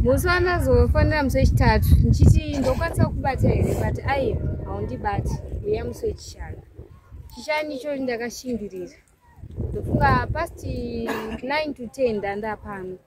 Musi wandazofonera musi wechitatu ndichiti ndokwanisa kubata here, but aiwa, haundibati, uya musi wechishanu. Chishanu ichocho ndakashingirira, ndofunga past 9 to 10 ndanda pano.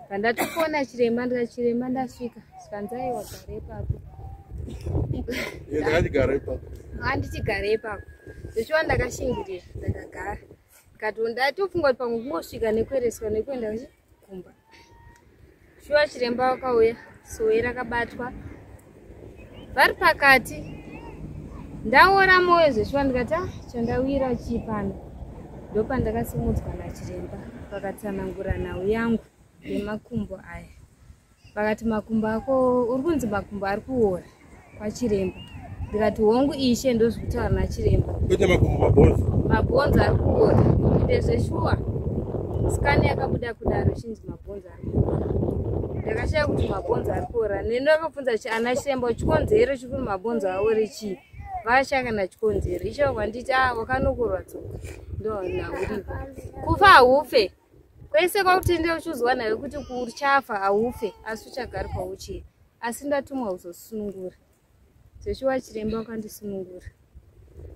Pandatofona chiremba ndikati, "Chiremba, ndasvika." Zvikanzi, "Aiwa, gara ipapo." Ndakachigara ipapo. Handichigare ipapo. Zvechiwa ndakashingirira, ndakagara, ndikati ndatofunga kuti pamwe kungosvika nekuereswa nekuenda kumba. Shuwa chiremba wakauya, sowe rakabatwa vari pakati. Ndaora mwoyo zveshuwa, ndikati, "Ah, chandawira chii pano?" Ndopandakasimudzwa nachiremba, vakatsanangura nhau yangu yemakumbo aya. Vakati, "Makumbo ako uri kunzi makumbo ari kuora kwachiremba." Ndikati, "Hongu ishe, ndozvikutaura nachiremba." Kwete makumbo, mabhonzo. Mabhonzo ari kuora. Ende zveshuwa scan yakabuda kudaro, chinzi mabhonzo ari kuora. Ndakashaya kuti mabhonzo ari kuora. Nendakabvunza ana chiremba, chikonzero chekuti mabhonzo aore chii? Vashaya kana chikonzero. Icho kwanditi, "A, wakanokorwa tsoka, ndo nhauripo." Kufa haufe kwese kwakutendera uchizwa nayo kuti uchafa, haufe, asi uchagara pauchiri, asi ndatumwa kuzosunungura. Zveshuwa chiremba wakandisunungura.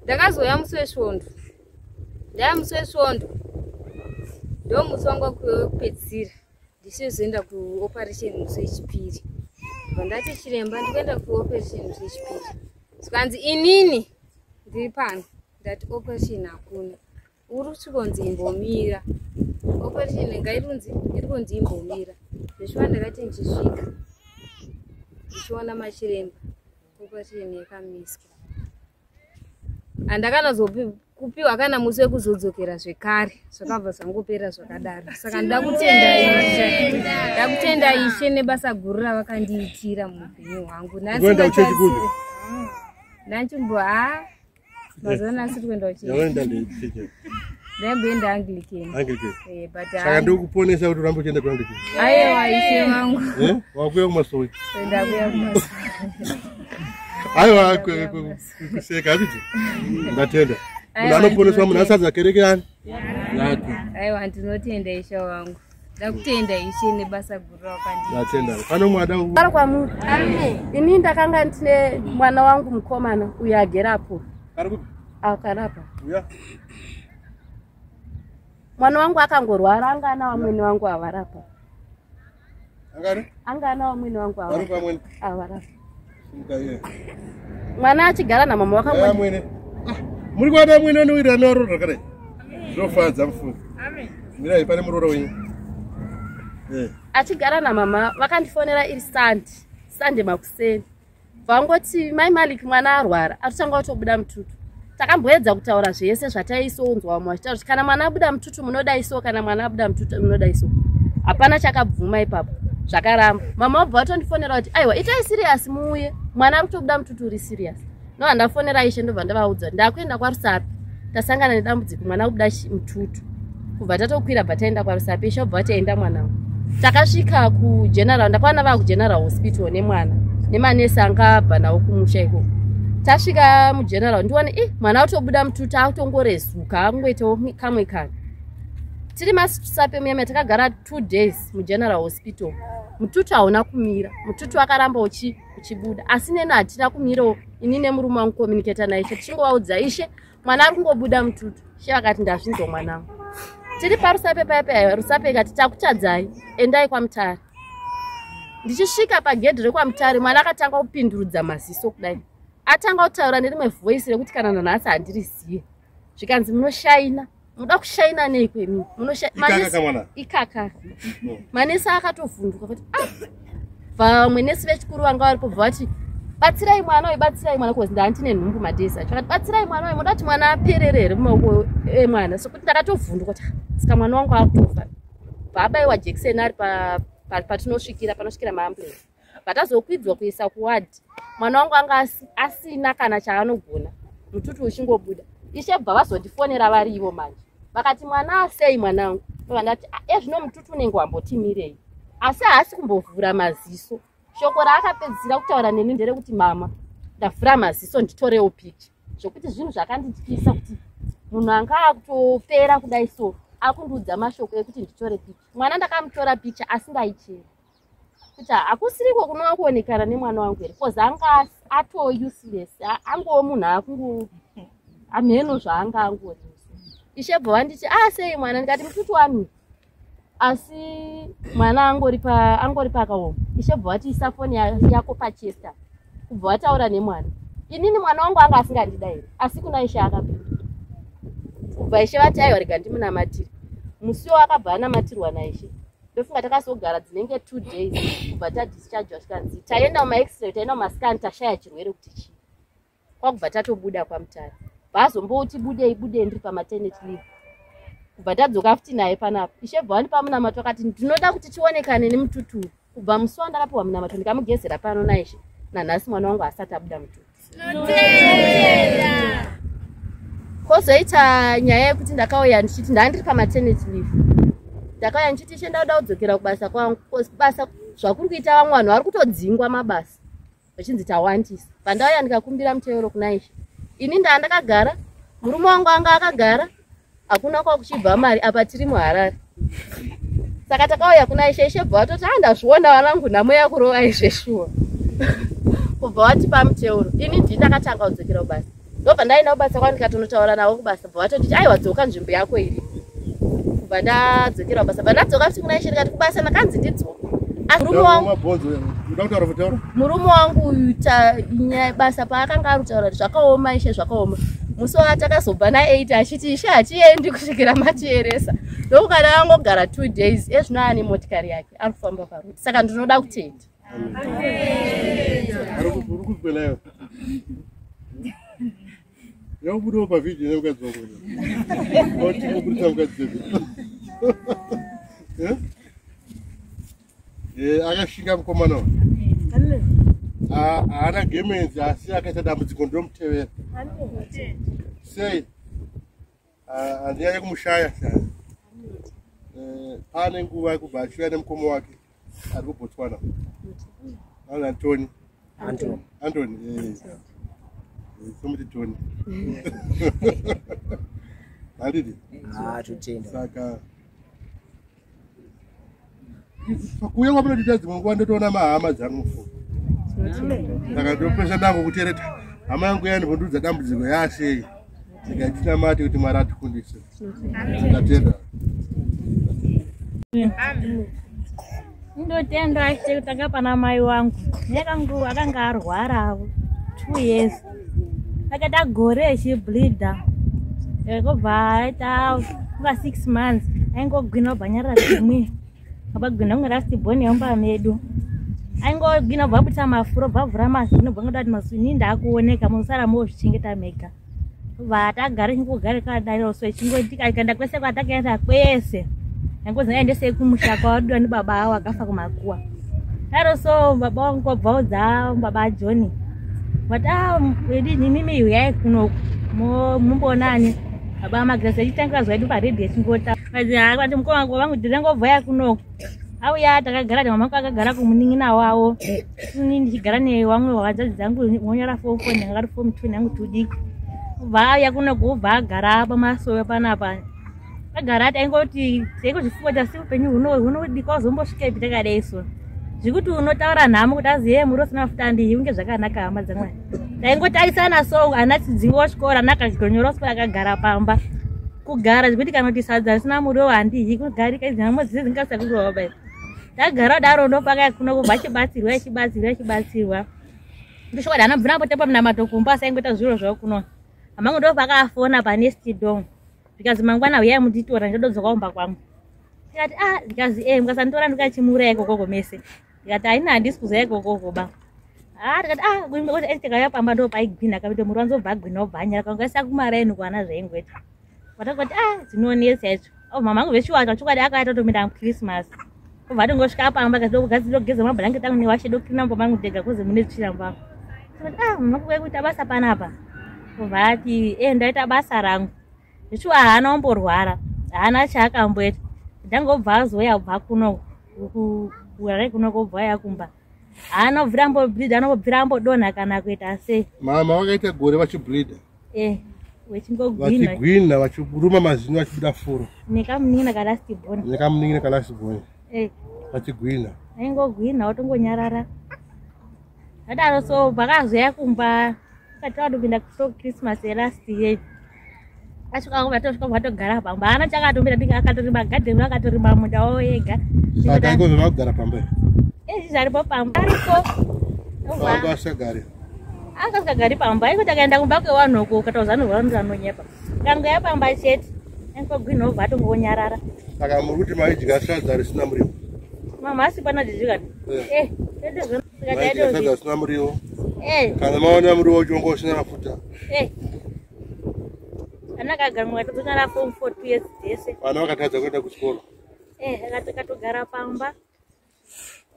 Ndakazouya musi wesvondo. Ndaya musi wesvondo, ndo musi wangu wekupedzisira ndichizoenda kuoperation musi wechipiri. Bva ndati, "Chiremba, ndikuenda kuoperation musi wechipiri." Zvikanzi, "Inini ndiri pano, ndati operation hakuna, uri kusvikonzi imbomira. Operation ngairunzi iri kunzi imbomira." Zveshuwa ndakati ndichisvika ndichiona machiremba, operation yakamiswa. Handakanazokupiwa kana musi wekuzodzokera zvekare, zvakabva zvangopera zvakadaro. Saka ndakutenda Ishe, ndakutenda Ishe nebasa guru ravakandiitira muupenyu hwangu. Kuenda kuchechi kupi? Ndachimbo, ha, mazuva ano asiri kuenda kuchechi. Yawaenda ndechechi? Ndaimboenda Anglican. Anglican. Eh, but Saka ndikuponesa kuti urambe uchienda kuAnglican. Aiwa, ishe vangu. Eh? Wakuya kumasowe. Ndakuya kumasowe. Aiwa, kuseka hatiti. Ndatenda. Munhu anoponeswa munhu asadza kereke yani yake. Aiwa, ndinotenda ishe wangu, ndakutenda Ishe nebasa guru rawakandiitira. Ndatenda. Pano mwada. Ari kwamuri. Ini ndakanga ndine mwana wangu mukomana uyo agerapo. Ari kupi? Akarapa. Uya. Mwana wangu akangorwara, anga ana vamwene vangu avarapa. Angari? Anga ana vamwene vangu. Vari pamwene. Avarapa. Simuka iye. Mwana achigara namama Aya wakangoti. mwene. Ah, muri kuona mwene anowirirana nevaroora zvakadai. Zvinofadza mufungi. Mirai pane muroora wenyu. Eh. Achigara namama, vakandifonera iri Sunday makuseni, vangoti, "Mai Malik, mwana arwara, atotanga kutobuda mututu." Takamboedza kutaura zvese zvataisonzwa vamwe vachitaura kuti kana mwana abuda mututu munodai so, kana mwana abuda mututu munodai so. Hapana chakabvuma ipapo, zvakaramba. Mama vabva vatondifonera kuti, "Aiwa, itai serious muuye, mwana ari kutobuda mututu uri serious." Ndobva ndafonera ishe, ndobva ndavaudza kuti ndakuenda kwaRusape, tasangana nedambudziko, mwana kubuda mututu. Kubva tatokwira, bva taenda kwaRusape. Ishe bva vataenda mwana wangu. Takasvika kuGeneral, ndakawana vaa kuGeneral Hospital nemwana, nemanesi anga abva nawo kumusha ikoko. Tasvika muGeneral, ndione i mwana atobuda mututu, akutongorezuka, akungoitawo kamwe kamwe. Tiri maSape muyama, takagara 2 days muGeneral Hospital. Mututu hauna kumira, mututu akaramba uchibuda, asi neni hatina kumirawo. Ini nemurume wangu communicata naishe, tichingovaudza, "Ishe, mwana ari kungobuda mututu." Ishe vakati, "Ndazvinzwa mwanangu." Tiri paRusape paya paya, Rusape ikati, "Takutadzai, endai kwaMutare." Ndichisvika pagedhi rekwaMutare, mwana akatanga kupindurudza maziso kudai, atanga kutaura nerimwe voice rekuti kana nanhasi handiriziye. Zvikanzi, "Munoshaina, muda kushaina nei kwemi?" Ikaka kamwana? Ikaka. Manesi akatovhunduka kuti, "Ah." Vamwe nesi vechikuru vanga varipo bva vati, "Batsirai mwana uyu, batsirai mwana," cause ndandine nhumbu madays acho. Akati, "Batsirai mwana uyu, muda kuti mwana aperere here mumaoko emwana?" Sokuti ndakatovhunduka kuti, "Ah, saka mwana wangu akutofa." Bva abayiwa jekiseni ari patinosvikira, panosvikira maambulance. Patazokwidzwa kuisa kuwadhi, mwana wangu anga asina kana chaanogona, mututu uchingobuda. Ishe bva vazondifonera variivo manje, vakati, "Mwana asei mwanangu?" Ndobva ndati, "Ah, ezvino mututu unenge wambotimirei, asi haasi kumbovhura maziso." Shoko raakapedzisira kutaura neni nderekuti, "Mama, ndavhura maziso, nditorewo picha." Zvokuti zvinhu zvakandityisa kuti munhu anga akutopera kudai so akundiudza mashoko ekuti nditore picha. Mwana ndakamutora picha, asi ndaichera. Kuti hakusiriko kunova kuonekana nemwana wangu here, cause anga ato useless, angowo munhu akungo amheno zvaanga angori. Ishe bva vanditi a sei mwana, ndikati mututu wami, asi mwana angori pakaoma. Ishe bva vati isa foni yako pachesta, kubva vataura nemwana. Inini mwana wangu anga asingandida here, asi kuna Ishe akapinda. Kubva Ishe vati aiwa rega ndimunamatire. Musiwo akabva anamatirwa naIshe. Ndofunga takazogara dzinenge 2 days kubva tadischargewa, tikanzi taenda mumax-ray, taenda mumascan, tashaya chirwere kuti chii. Kwakubva tatobuda kwaMutare. Vazomboti budei budei ndiri pamaternity leave. Kubva tadzoka futi naye panapa. Ishe bva vandipa munamato akati ndinoda kuti tionekane nemututu. Kubva musi wandakapiwa munamato ndikamugezera pano naIshe. Nanhasi mwana wangu asati abuda mututu. Kozoita nyaya yekuti ndakauya ndichiti ndandiri pamaternity leave. Ndakauya ndichiti Ishe ndauda kudzokera kubasa kwangu. Basa zvakuri kuita vamwe vanhu vari kutodzingwa mabasa vachinzi tawandisa. Pandauya ndikakumbira muteuro kuna Ishe. Ini ndakagara, murume wangu anga akagara, hakuna kwakuchibva mari, apa tiri muHarare. Saka takauya kuna Ishe, Ishe bva vatoti ndazviona vanangu nhamo yakurova Ishe shuwa. Kubva vatipa muteuro. Ini ndini ndakatanga kudzokera kubasa. Ndobva ndaenda kubasa kwangu ndikatonotaura navo kubasa, bva vatonditi aiwa dzoka nzvimbo yako iri. Kubva ndadzokera kubasa, bva ndadzoka futi kuna Ishe ndikati kubasa ndakanzi ndidzoke. Murume wangu uyu basa paakanga ari kutaura kuti zvakaoma Ishe zvakaoma. Musi watakazobva na8 achiti Ishe hatiendi kusvikira matieresa. Ndokukana angogara 2 days ezvino ane motikari yake ari kufamba parudi. Saka ndinoda kutenda. Yakubudawo pavhidhiyo nemukadzi wako. Watingoburitsa mukadzi wedu. Akashinga mukomana uyu. Haana gemenzi asi akaita dambudziko ndomutevera. Sei? Handinyanyi kumushaya shaya. Pane nguva yekubva achiuya nemukoma wake ari kuBotswana. Antoni. Antoni. Somuti Tony. Handidi? Totenda. Saka kuuya kwamunotiita dzimwe nguva ndotoona mahama dzangu mufu. Saka ndopesa ndangu kutereta hama yangu yandibvunduudza dambudziko yasei. Ndikaitinamate kuti Mwari atikundise. Ndatenda. Ndotenda Ishe kutanga pana mai wangu. Yakangu akanga arwara 2 years. Akaita gore echibleeda. Kubva aita kuva 6 months aingogwina obva anyarara rimwe. Abagwina kunge rasibhoni yomba medu. Aingogwina obva abudisa mafuro obva avhura mazino obva angoda kuti mazino ndaakuoneka musara mozvichengeta mega. Kubva tagara chingogara kadaro so chingoitika ikaenda kwese kwatakaenda kwese. Yangozi aendesei kumusha kwawadiwa ndibaba avo akafa kumakuwa. Daro so baba wangu wabvaudza baba John. Vati imimi huyai kuno mumbonani. Baba Magresi achitanga zvaidi paredhiyo achingota. Vati mukoma wangu ndinangobvauya kuno. Auya takagara mama wangu akagara kumunin'ina wavo. Ini ndichigara nevamwe hanzvadzi dzangu wonyora form 4 ndanga ari form 2 nangu tudiki. Kubva auya kuno kubva agara pamasowe panapa. Agara taingoti taingozvifunga kuti upenyu hunodikwa uzombosvikepi takadai so. Zvekuti unotaura nhamo kuti aziye muri usina mafuta handihi unge zvakanaka hama dzamwari. Taingotarisana so ana tidzingo chikoro ana akagonyora chikoro akagara pamba. Kugara zvekuti kana kuti sadza risina muriwo handihi kugarika idzi nhamo dzese dzingasakurova bai. Tagara daro ndopaka kuno kubva achibatsirwa achibatsirwa achibatsirwa. Ndosvika dana bvuna potepa munamato kumba asaingoita zviro zvavo kuno. Hamangu ndopaka afona panest door. Zvikanzi mangwana huyai munditora ndodzoka kumba kwangu. Ndikati ndikazi mukasanditora ndikachimuuraya ikokoko mese. Ndikati haina handisi kuzoya ikokoko ba. Ndikati tikauya pamba ndopaigwina kapito muri wanzobva agwina obva anyara kangaisa kumaraini kuana zvaingoita. Vatakati dzinonetsa idzo. Mama angu veshuwa chokwadi akaita totominda muChristmas. Kubva atongosvika pamba akati ndogeza mabhurangeti angu newashe ndokirina mumba mangu ndega kuzi mune tsvina mumba mangu. Ndikati mama kuuya kuita basa panapa. Kubva ati ndaita basa rangu. Zveshuwa haana kumborwara, haana chaakamboita. Ndangobva azoya kubva kuno kuHarare kuno kobva auya kumba. Haana kubvira ambobleeda, anobvira ambodonha kana kuita sei. Mama vakaita gore vachibleeda. Vachingogwina. Vachigwina, vachiruma mazino vachibuda furo. Nekamunin'ina kalast born. Nekamunin'ina kalast born. Vachigwina. Aingogwinha otongonyarara. Adaro so vakazoya kumba akati vatopinda so Christmas yelast year. Asvika vatosvika vatogara pamba. Haana chakatombira ndinge akatorima gadheni akatorima munda wavo ega. Saka ikozvo vakugara pamba here? Izvi aripo pamba. Ariko. Vanga vasingagari. Anga asingagari pamba. Aingoti akaenda kumba kwevanhu uko ukataura anorwara anonyepa. Kangoya pamba chete. Aingogwinha obva atongonyarara. Saka muri kuti maidya sadza risina muriwo? Mama asi pana jijikani. Eh. Eh, tete zvino. Saka Maidya taito. sadza risina muriwo. Eh. Kana maona muriwo wacho wanga usina mafuta. Eh. Ana akagara mwatotonyara form 4 2 years dzese. Vana vakatadza kuenda kuchikoro. Eh, akatogara pamba.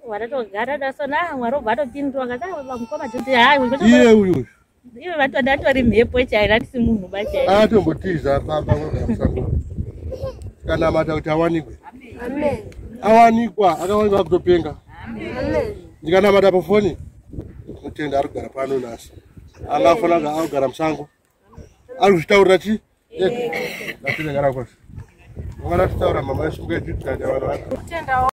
Watatogara dasona Mwari obva atopindura akati "Ah, bamukoma toti hayi Iye uyu uyu iwe vatonda atori mhepo chaiyo hatisi munhu ba chaiyo. atombotiza pamba kugara musango. Tikanamata kuti awanikwe. Amen. Awanikwa, akawanikwa akutopenga. Amen. Ndikanamata pafoni mutenda ari kugara pano nhasi. Anga afanira kunge akugara musango. Ari kuzvitaurira chi? Ega. Ngatinengara kwazvo. Ungada kutaura mama yesu ngechitanda vanhu vako. Kutendawo.